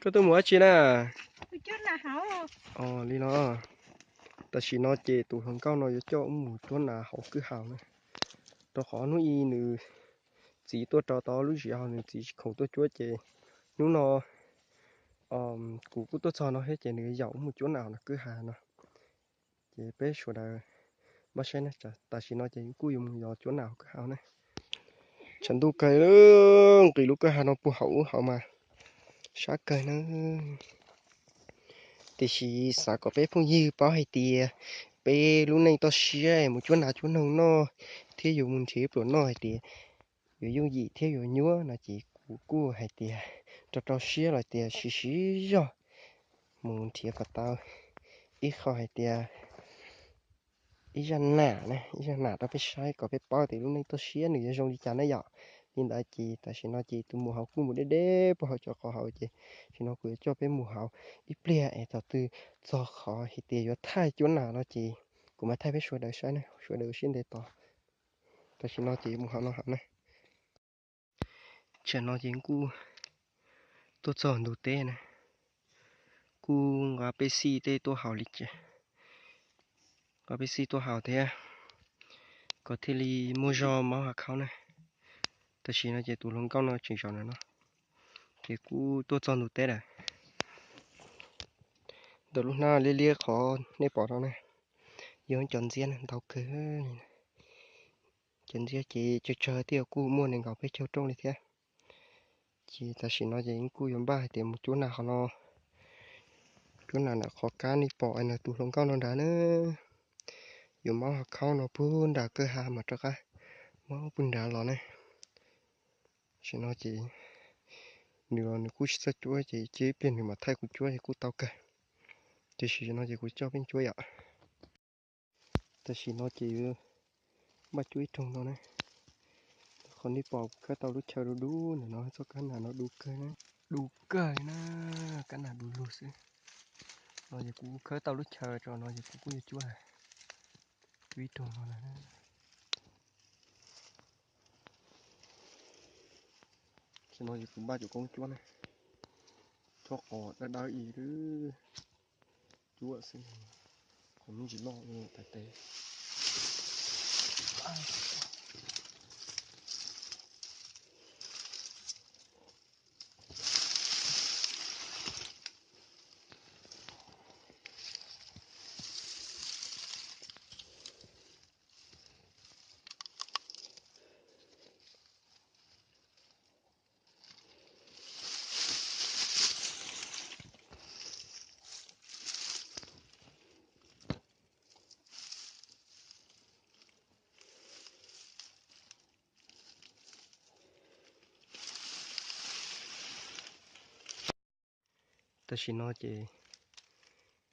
Koj tuaj mus dab tsi na? Os, li no. Tam sim no ces tus hluas nkauj no yuav coj wb mus cuab nas hauv kwj ha na, rau qhov hnub ib nws txiv tuaj rau tau lub zim hos nws txiv tsis khoom tuaj cuab ces hnub no kuv kuj tuaj txog no thiab ces nws yaum wb mus cuab nas hauv kwj ha no. Ces peb sawv daws npaj saib na, tam sim no ces kuj yuav mus yos cuab nas hauv kwj ha na. Tshav ntuj kawg, nqis lub kwj ha no puag hauv ub hauv mas sab kawg na. Tiam sis xav kom peb phooj ywg paub hais tias peb lub neej toj siab mus cuab nas cuab noog noj thiab yuav mus nrhiav pluas noj hais tias yuav yooj yim thiab yuav nyuaj no ces kuv kuj hais tias rau rau siab los tias siv siv zog mus nrhiav kom tau ib qho hais tias ib zaj nam na, ib zaj nam rau peb saib kom peb paub tias lub neej toj siab nws yuav zoo li cas na yom. Li ntawd ces tam sim no ces tus mus hauv kuj mus deb deb puag hauv cov qhov hauv ces tam sim no kuv yuav coj peb mus hauv ib pliag es thaum twg txog qhov hais tias yuav thaij cuab nas no ces kuv mam thaij peb sawv daws saib na, sawv daws ua siab ntev tos. Tam sim no ces mus hauv no hauv na. Tsam no ces kuj tuaj txog ntug teb na, kuj nqa pej xij tej tuaj haus li cas, nqa pej xij tuaj haus thiab kom thiaj li muaj zog maub hav khaub na. Tam sim no ces tus hluas nkauj no tseem zaum ntawm no, ces kuj tuaj txog ntug teb lawm. Ntawm lub hnab liab liab qhov nej pom no na, yog cov ntxiab ntau kawg li. Cov ntxiab ces tsawg tsawg thiaj kuj muaj nees nkaum peb caug rooj li thiab. Ces tam sim no ces kuj yuav npaj hais tias mus cuab nas qhov no, cuab nas ntawm qhov kab nej pom ntawm tus hluas nkauj no nrad na. Yuav maub hav khaub no puag nram kwj ha mas rov qab maub puag nrad los ne. Tam sim no ces nws los nws kuj tsis txawj cuab ces cia ib pliag nws mam thaij kuv cuab ces kuj tau kawg. Tiam sis no ces kuv coj peb cuab yom. Tam sim no ces yuav npaj cuab ib rooj no na. Qhov nej pom kuv khawb tau lub chaw du du ntawm no, txoj kab nas no du kawg na, du kawg na, kab nas du lug xwb. No ces kuv khawb tau lub chaw tso no ces kuv kuj yuav cuab, cuab ib rooj no na. Tam sim no ces kuv npaj cuab koob cuab na, txhob qos dawb dawb ib lub cuab xwb, qhov me ntsis loj tais tes. Tam sim no ces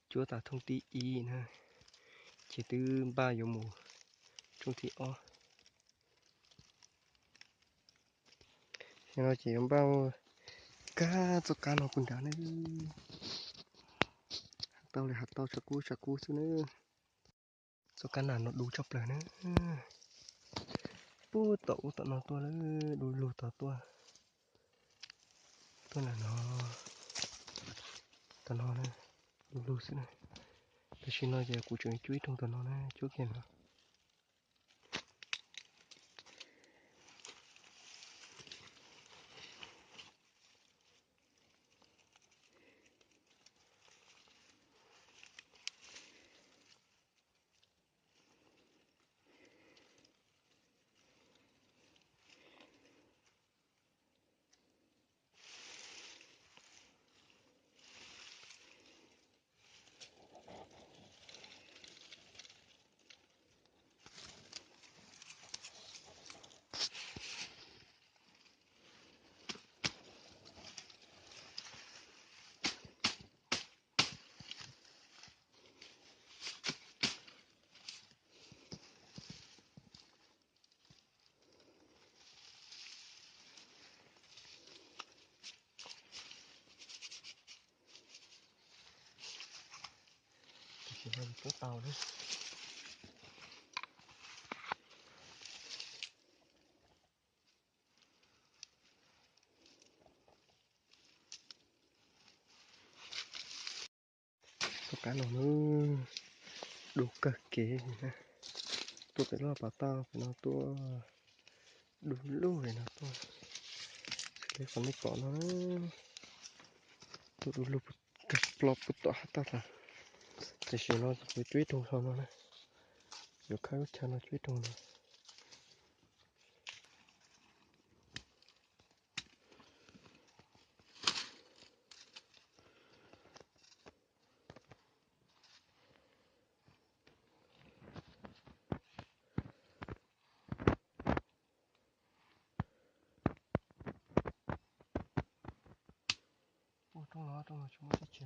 cuab tas thooj thib ib na, ces twb npaj yuav mus thooj thib ob. Tam sim no ces yuav npaj kab txoj kab no puag nrad na. Has tau li has tau, tshav kub tshav kub xwb na. Txoj kab nas no du tshaj plaws na. Puag tom ub tom no tuaj lawm, du lug tod tuaj. Tuaj nram no, tom no na, du lug xwb na. Tam sim no ces kuv tseem cuab ib rooj tom no na, cuab kiag no. Tam sim no kuj tau na. qab no na, dub kawg kev na. Tuaj pem lub pas toj pem no tuaj dub lug li no tuaj, xws li qhov nej pom no na, tuaj dub lug kawg plob puag tom hab tag tag. Tam sim no kuv cuab ib rooj hlo no na, yuav khawb lub chaw no cuab ib rooj no. Ua rooj no, rooj no tsis muaj dab tsi.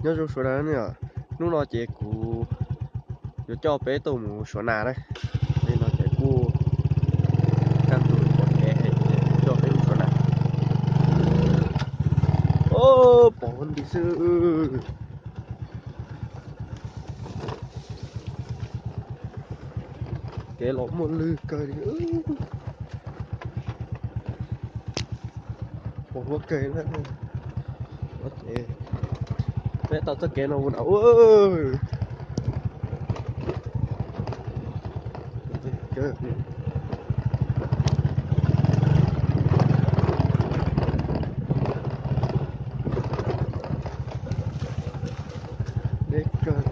Nyob zoo sawv daws na, hnub no ces kuv yuav coj peb tuaj mus suav nas na. Li no ces kuj kaj ntug pom kev ces coj peb mus suav nas. Pom nti xwb. Kev los muaj lwg kawg li. Pos huab kawg na. Peb tau txoj kev no ua na. Deb kawg,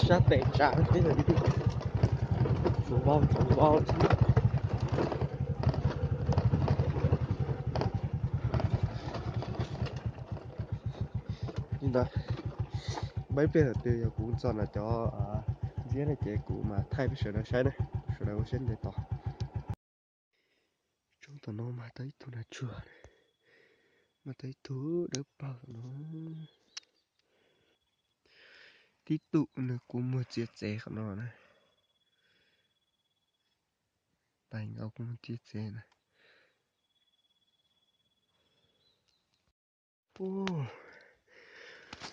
sab tes tsav teb, tsuas vau tsuas vau thiab. Li ntawd, peb pliag thaum twg yog kuv txog nram cov ntxiab no ces kuv mam thaij peb sawv daws saib na, sawv daws ua siab ntev tos. Tsob tom no mas tau ib tug nas tsuag, mas tau ib tug dawb paug tom no. Tib tug nws kua muag txiav txev qhov no na. Tais nkaus kua muag txiav txev na.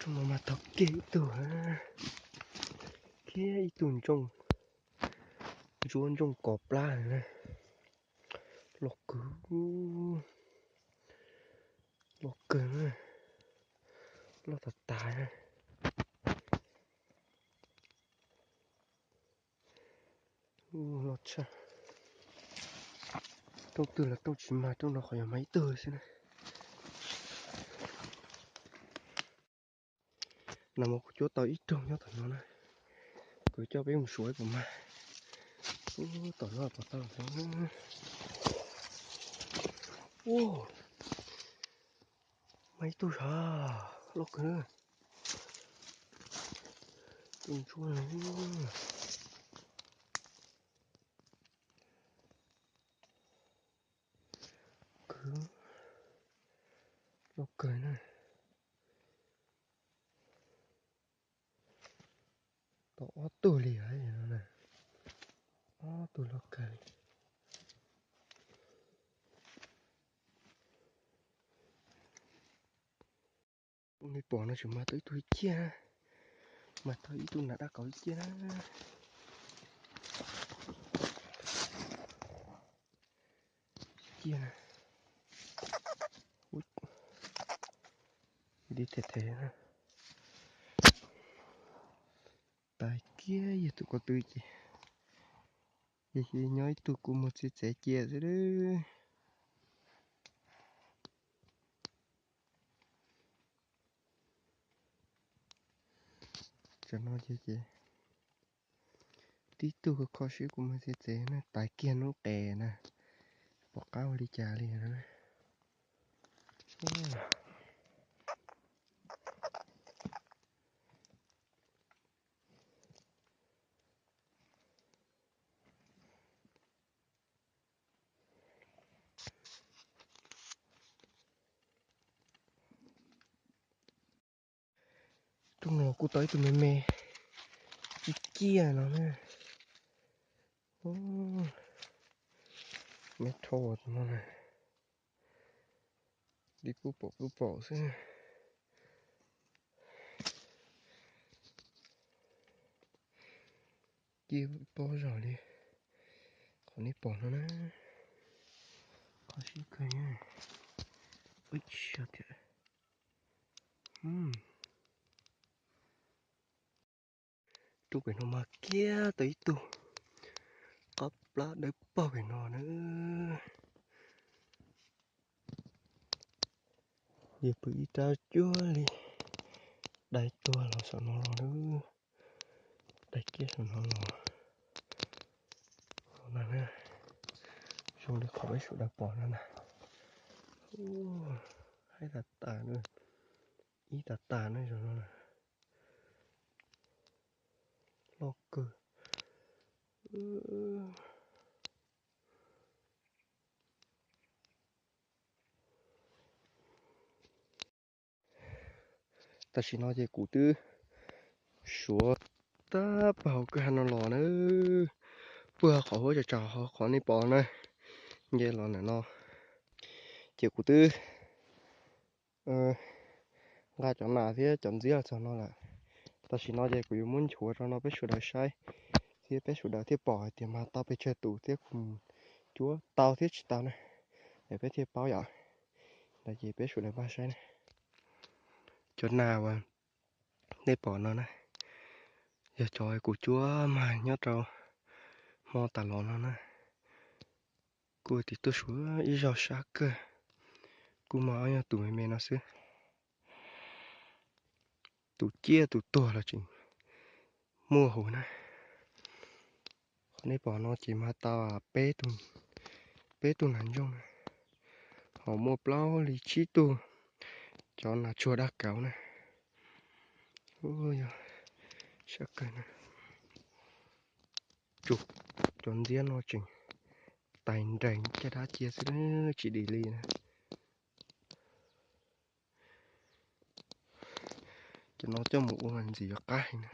Rooj no mas tau kiag ib tug, kiag ib tug ntsooj, ntsuab ntsooj kos plab na. Loj kawg, loj kawg na, loj tas tas na. Loj tshaj. Rooj twg los rooj tsis mag, rooj no qhov yog mag ib tug xwb na. Nag hmo kuv cuab tau ib rooj nyob tom no na, kuv coj peb mus suav ib puas mag. Tom no pom tau. Ua, mag ib tug sav, loj kawg na. Tus ntsuab kawg, loj kawg na. Tau ob tug li, ob tug loj kawg li. Nej pom no tseem mag tau ib tug ciaj na, mag tau ib tug nas dab kaus ciaj na. Ciaj na. Ib them them na. Tais kiag yog tus ko tw ces, yog nyob ib tug kua muag txiav txev cia xwb. Tam no ces, ces tib tug kho siab kua muag txiav txev na, tais kiag noob qes na, pom qab ua li cas li na. No kuj tau ib tug me me ciaj ciaj no na. Me rho no na, li kuj pom kuj pom xwb. Ciaj pob zog li qhov nej pom no na. Qhov sib kawg thiab. Rau pem no mas kiag tau ib tug qab plab dawb paug pem no na. Yog pw ib rab cuag li dai tuag los saum no los na. Dai kiag saum no los. Zoo li qhov peb sawv daws pom no na. Haib tas tas na. Ib tas tas na zaum no na. Loj kawg. Tam sim no ces kuv twb suav tag pab hauv kwj ha no los na, puag qhov huab cov tsaus qhov nej pom na, nce los ntawm no, ces kuv twb nqa cov nas thiab cov ntxiab los txog no lawm. Tam sim no ces kuv yuav muab nchuav rau no peb sawv daws saib, thiab peb sawv daws thiaj pom hais tias mas tau pes tsawg tus thiab kuv cuab tau thiab tsis tau na, es peb thiaj paub yom. Ntawd ces peb sawv daws npaj saib na. Cov nas uas nej pom no na, yog cov kuv cuab mag nyob rau hmo tas los no na. Kuj tiv tuaj suav ib zaug sab kawg, kuj mag ob nyuag tus me me no xwb. Tus ciaj tus tuag los tseem muaj huv na. Qhov nej pom no ces mag tau peb tug nas ntsoog na, ho muaj plaub li tsib tug cov nas tsuag dab kauv na. Yog sab kawg na. Tsuas cov ntxiab no tseem tais nrees caj dab cia xwb tsis dim li na. Cov no coj mus ua ntxiv yuav qab heev na.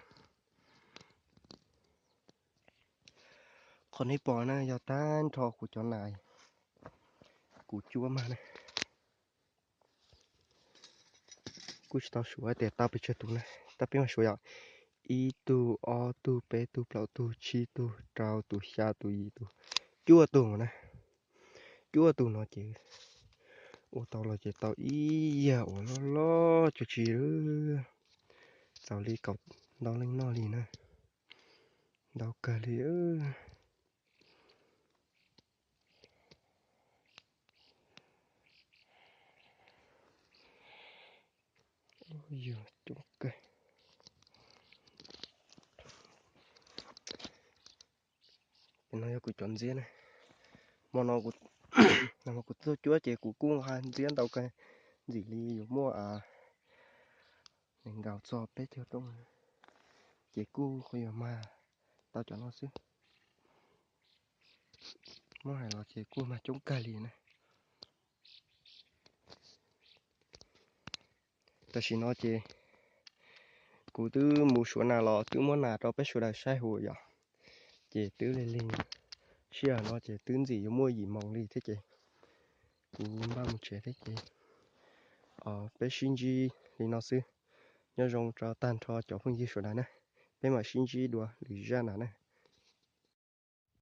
Qhov nej pom na yog tag nrho kuv cov nas kuv cuab mag na. Kuj tsis tau suav tias tau pes tsawg tus na, tab peb mam suav yom. Ib tug, ob tug, peb tug, plaub tug, tsib tug, rau tus, xya tus, yim tus, cuaj tus na. Cuaj tus no ces ua tau los ces tau ib yam uas loj loj tsuj tsi lawm. Txaus li kaum ntau leej noj li na. Ntau kawg li. Yog coob kawg. No yog kuv cov ntxiab na. Hmo no kuv tuaj cuab ces kuv kuj nqa ntxiab ntau kawg, ntxim li yuav muaj nees nkaum txog peb caug rooj, ces kuj qhov yuav mag tau cov no xwb. Muab hais los ces kuj mag coob kawg li na. Tam sim no ces kuv twb mus suav nas los twb muab nas rau peb sawv daws saib huv yom. Ces twb lig lig, sij hawm no ces twb ntxim yuav muaj yim moos li thiab ces kuv npaj mus tsev thiab ces peb sib ntsib li no xwb. Nyob zoo rau tag nrho cov phooj ywg sawv daws na, peb mam sib ntsib dua lwm zaj nas na.